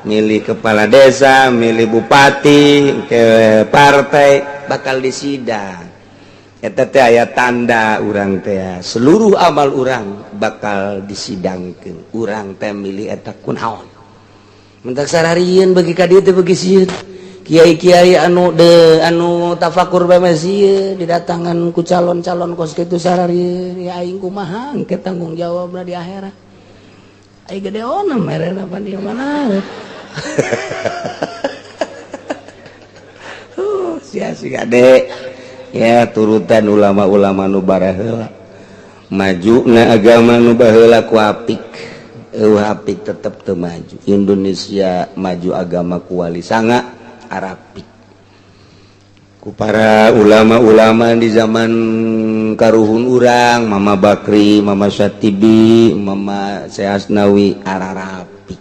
milih kepala desa milih bupati ke partai bakal disidang eta teh aya tanda urang teh seluruh amal urang bakal disidangkeun urang teh milih eta kunaon mentak sararieun bagi ka dieu teh bagi sieun kiai-kiai anu de anu tafakur bae mah sieun didatangan ku calon-calon kos kitu sararieun ya aing kumaha engke tanggung jawabna di akhirat aing gede ona merena pan di mana. Sia si gade ya turutan ulama-ulama nu baraheula majuna agama nu baheula ku apik eueuh apik tetep teu maju Indonesia maju agama ku wali sanga arapik ku para ulama-ulama di zaman karuhun urang Mama Bakri Mama Syatibi Mama Syekh Asnawi ararapik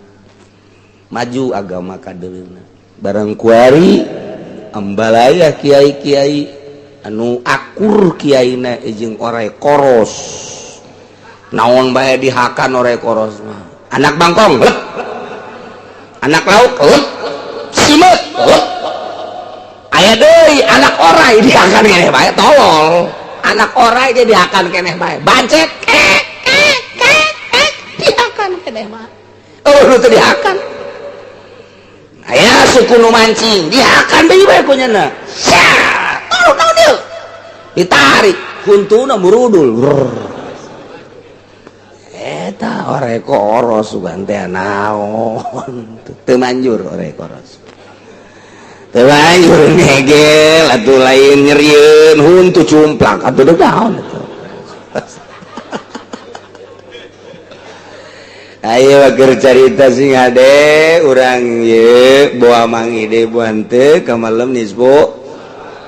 maju agama kadeuleuna barang kuari ambalaya kiai-kiai anu akur kiaina jeung orai koros naon bae dihakan orai koros mah anak bangkong lep anak lauk lep simeut lep aya deui anak orai dihakan keneh bae tolol anak orai ge dihakan keneh bae bancet kek kek kek kek dihakan keneh mah oh nu teu dihakan aya suku nu mancing dihakan deui bae ku nyana sia tolol naon ieu ditarik huntuna murudul eta orai koros sugan teh naon teu manjur orai koros teu manjur ngegel atuh lain nyerieun huntu cumplak atuh deuk naon atuh. Ayo keur carita sing hade urang ieu boa mangi deui buan teu ka malem nisbu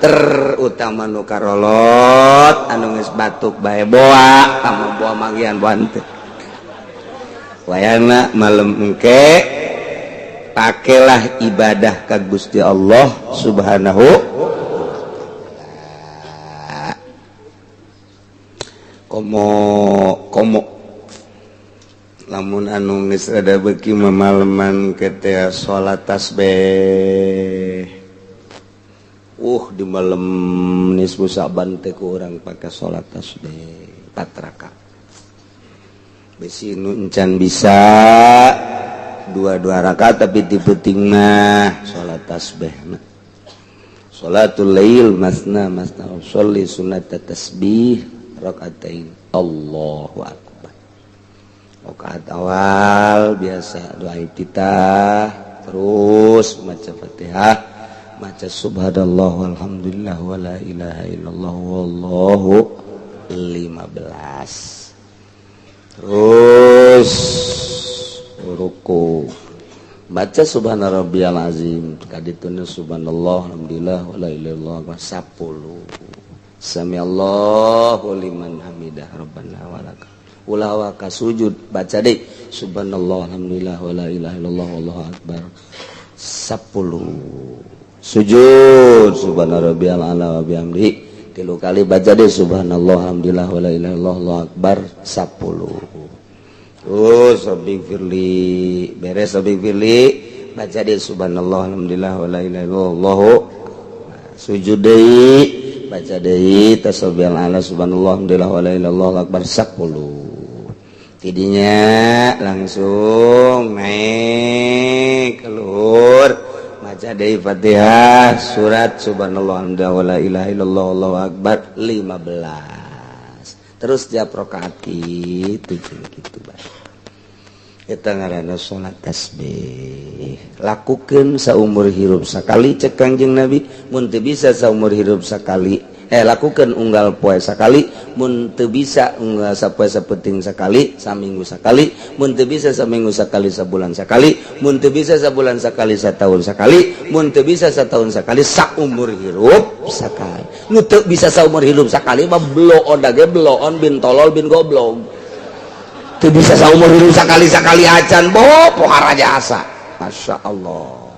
terutama nu karolot anu geus batuk bae boa kamu boa manggihan buan teu wayana malem engke Pakailah ibadah ka Gusti Allah Subhanahu. Komo komo lamun anu geus rada beuki mamaleman ketea salat tasbih. Di malam nisfu Sa'ban teh ku urang pake salat tasbih 4 rakaat. Besi nu encan bisa dua-dua rakaat, tapi di peuting mah salat tasbih. Salatul lail masna masna, sholli sunat tasbih rakaatain. Allahu akbar. Rakaat awal biasa doa iftitah, terus maca Fatihah, maca subhanallah walhamdulillah wala ilaha illallah wallahu 15. Terus ruku, baca subhana rabbiyal azim, kadituna subhanallah alhamdulillah wala ilaha illallah 10. Samiallahu liman hamidah rabbana walakal. Ulah waka sujud, baca deh subhanallah alhamdulillah wala ilaha illallah wallahu akbar 10. Sujud subhana rabbiyal ala wa bihamdihi 3 kali, baca deh subhanallah alhamdulillah wala ilaha illallah wallahu akbar 10. Terus sabigfirli, beres sabigfirli, baca deh subhanallah alhamdulillah wala ilaha illallah. Sujud deui, baca deui tasbih ala subhanallah alhamdulillah wala ilaha illallah akbar 10. Tidinya langsung naik keluar, baca deui Fatihah, surat subhanallah alhamdulillah wala ilaha illallah wallahu akbar 15. Terus tiap rakaat itu gitu bae. Eta ngaranna salat tasbih. Lakukeun saumur hirup sakali cek Kangjeng Nabi, mun teu bisa saumur hirup sakali, lakukeun unggal poe sakali, mun teu bisa unggal sapoe sapenting sakali, saminggu sakali, mun teu bisa saminggu sakali, sabulan sakali, mun teu bisa sabulan sakali, satahun sakali, mun teu bisa satahun sakali, saumur hirup sakali. Nu teu bisa saumur hirup sakali mah bloon dage bloon bin tolol bin goblok. Teu bisa saumur hirup sakali-sakali acan boh pohara jasa. Masya Allah.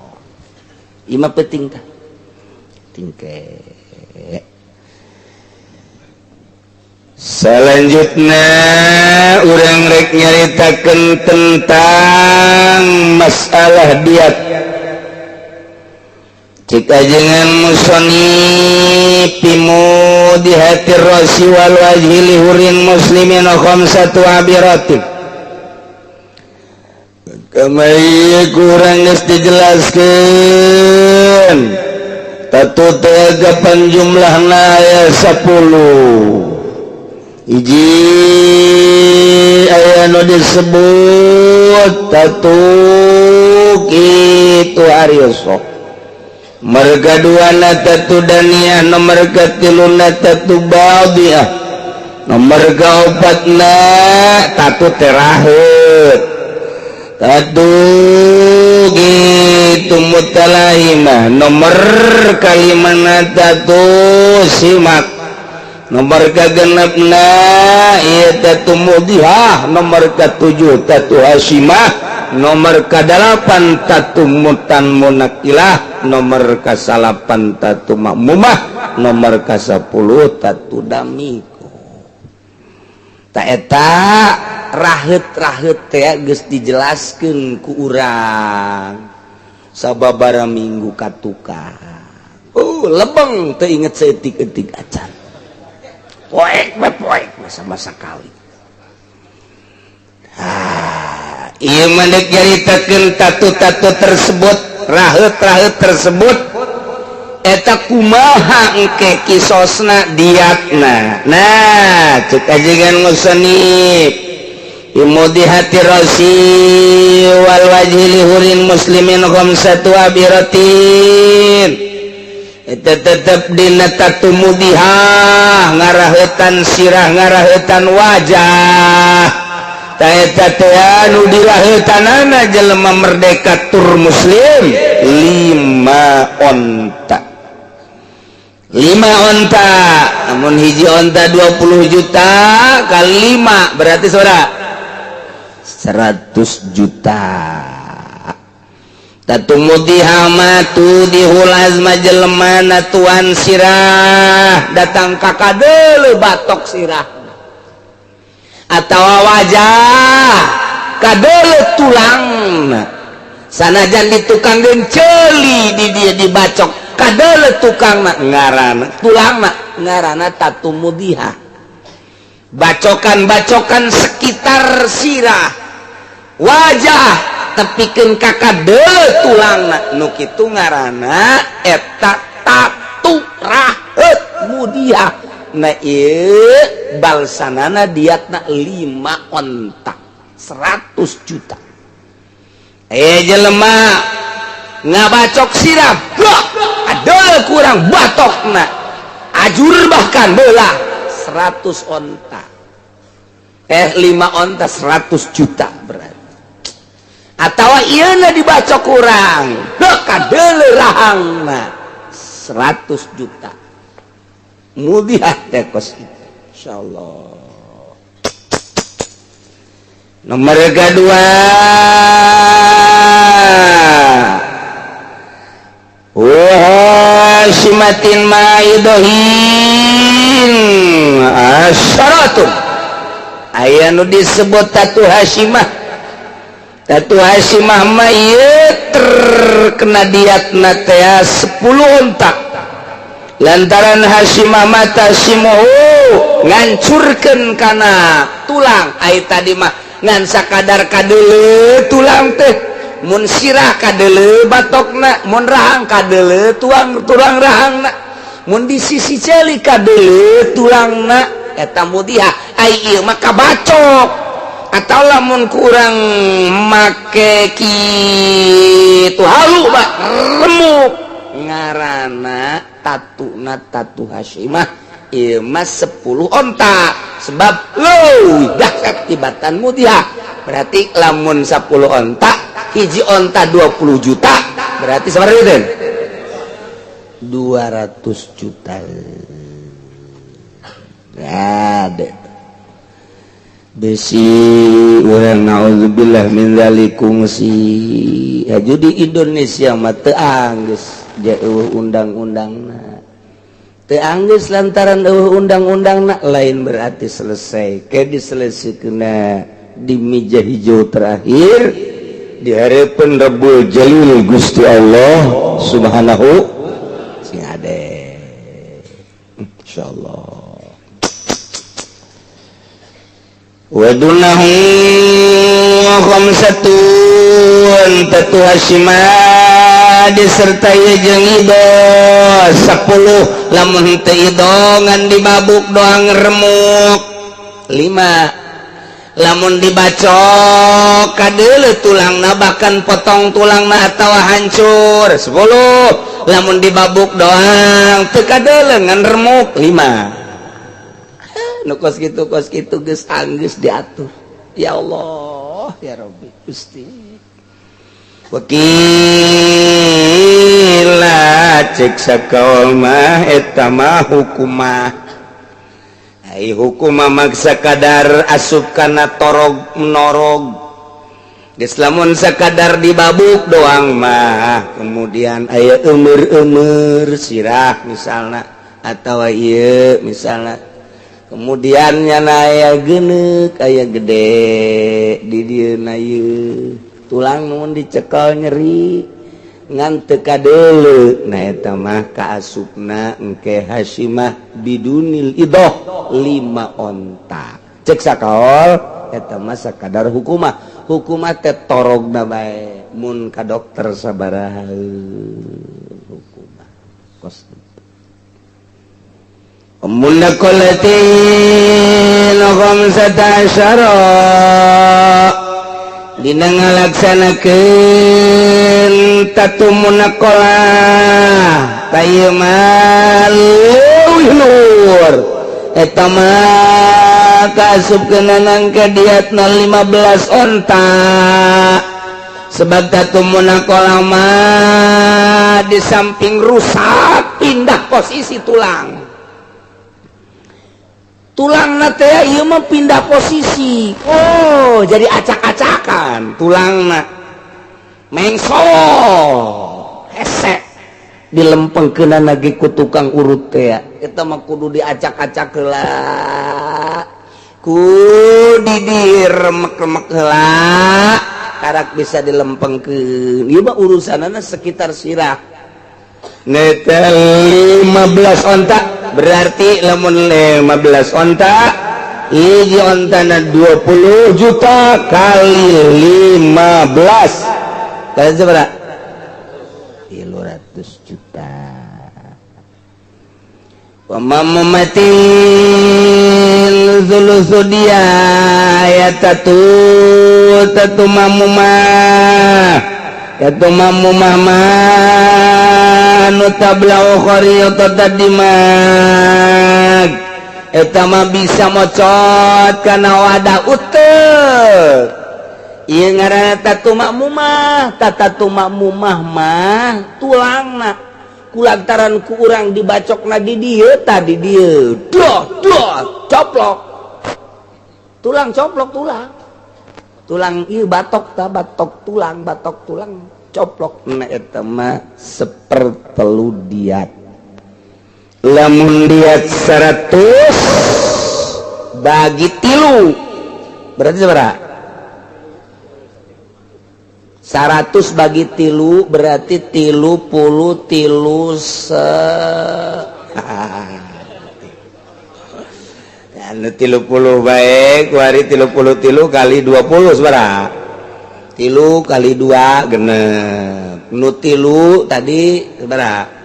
Ima penting tah. Tingke. Selanjutnya urang rek nyaritakeun tentang masalah diat. Cik ajengan musonif di hati rasi wal wajhi li hurin muslimin khamsatu abiratin. Kamari kurang geus dijelaskeun. Tatu teh kapan jumlahna aya 10. Hiji aya nu disebut tatu kitu arioso. Merga dua na tatu daniah, nomor katilu na tatu badiah, nomor kaopat na tatu terahet, tatu gitu mutalahimah, nomor kalima na tatu simak, nomor kagenep na ieu tatu mudihah, nomor katujuh tatu hasimah, nomor kadalapan tatu mutan munakilah, nomor kasalapan tatu makmumah, nomor ka-10 tatu damiko. Ta eta raheut-raheut teh geus dijelaskeun ku urang sababaraha minggu katukang. Oh, lebeng teu inget saeutik-eutik acan. Poek we poek masa-masa kawin. Ah, ieu mah deuk nyaritakeun tatu-tatu tersebut, raheut-raheut tersebut eta kumaha engke kisosna diatna. Nah, cek ajengan musannif imudi hati rasi wal wajhi li hurin muslimin khamsatu abiratin. Eta tetep dina tatu mudihah ngarahetan sirah ngarahetan wajah. Ta eta teh anu dirahetanana jelema merdeka tur muslim 5 onta. 5 onta, namun hiji onta 20 juta kali 5 berarti saudara 100 juta. Tatu mudihah mah tudihul azma, jelema natuan sirah datang ka kadeuleu batok sirah atau wajah kadeuleu tulang, sanajan di tukang ceuli di dia dibacok kadeuleu tukang ngaran tulang, ngaranna tatu mudihah. Bacokan-bacokan sekitar sirah, wajah, tepikeun ka kadeuleu tulang, nu kitu ngaranna eta tatu raheut mudiah. Nah, ieu balsanana diatna 5 onta, 100 juta. Eh, jelema ngabacok sirah, ada kurang batokna ajur bahkan belah, 100 onta, eh, 5 onta 100 juta berarti. Atau iya dibaca kurang kadeuleu rahangna, 100 juta mudiah teh kos. Insyaallah. Nomor kedua, Wahasyimatin maidohin asyaratun. Aya nu disebut tatu hasyimah. Tatu hasyimah mah ieu terkena diatna teh 10 onta, lantaran hasyimah mata simuhu ngancurkeun kana tulang. Ai tadi mah ngan sakadar kadeuleu tulang teh, mun sirah kadeuleu batokna, mun rahang kadeuleu tuang tulang rahangna, mun di sisi ceuli kadeuleu tulangna, eta mudiah. Ai ieu mah kabacok atau lamun kurang make kitu halu pak remuk, ngaranna tatuna tatu hasyimah. Ieu mah 10 onta sebab leuwih dahsyat tibatan mudiah. Berarti lamun 10 onta, hiji onta 20 juta, berarti sabaraha itu? 200 juta. Ada besi urang, naudzubillah min dzalikum. Si haju di Indonesia mah teu anggeus jauh undang-undangna, teu anggeus lantaran eueuh undang-undangna lain berarti selesai. Ke diselesaikeunna di meja hijau terakhir di hadapan Rabbul Jalil Gusti Allah Subhanahu sing ade, insyaallah. Wadunahu khamsatun, tatu hasyimah disertai jeung ido 10. Lamun teu ido ngan dibabuk doang remuk, 5. Lamun dibacok kadeuleu tulangna, bahkan potong tulangna atawa hancur, 10. Lamun dibabuk doang teu kadeuleu ngan remuk, 5. Nu kos kitu, kos kitu geus anggeus diatur. Ya Allah, ya Rabbi, Gusti. Wakila cek sakaol mah eta mah hukumah. Ai hukumah maksa kadar asup kana torog menorog. Geus lamun sakadar dibabuk doang mah, kemudian aya eumeur-eumeur sirah misalna atau ieu misalna, kemudian nyana aya geneuk, aya gede di dieu na, ieu tulang mun dicekel nyeri ngan teu kadeuleu, nah eta mah kaasupna engke hasyimah bidunil idoh 5 onta. Cek sakaol eta mah sakadar hukumah. Hukumah teh torogna bae, mun ka dokter sabaraha hukumah kos. Munakolatin khamsata asyara, dina ngalaksanakeun tatu munakolah tayeu mah leuwih luhur. Eta mah kaasupkeun ka diatna 15 onta, sebab tatu munakolah mah di samping rusak, pindah posisi tulang. Tulang teh ieu mah pindah posisi, oh, jadi acak-acakan tulangna. Mengsol hese dilempengkeun lagi ku tukang urut teh. Eta mah kudu diacak-acak heula, ku diremek-remek heula, karak bisa dilempengkeun. Ieu mah urusanana sekitar sirah. Neta 15 onta, berarti lamun 15 onta, hiji ontana 20 juta kali 15 kali seberapa? 300 juta. Wa mamumatin sulusu dia ya tatu tatu mamumah tatu mamumah nu tablau khariata dimag eta mah bisa mocot kana wadah utek. Ieu ngaranna tatu makmumah. Tatu makmumah mah tulangna kulantaran ku urang dibacokna di dieu, tadi dieu doh doh coplok tulang, coplok tulang, tulang ieu batok ta, batok tulang, batok tulang coplok. Nah, eta mah sepertelu diat. Lamun diat 100 bagi 3 berarti seberapa? 100 bagi 3 berarti 33 se anu 30 baik wari 33 kali 20 seberapa? 3 kali 2 genep, nu 3 tadi seberapa?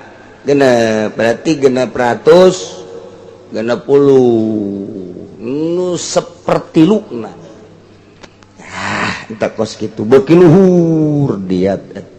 Genep, berarti 660 nu sepertilu. Nah, ah, entah kos gitu beuki luhur diat eta.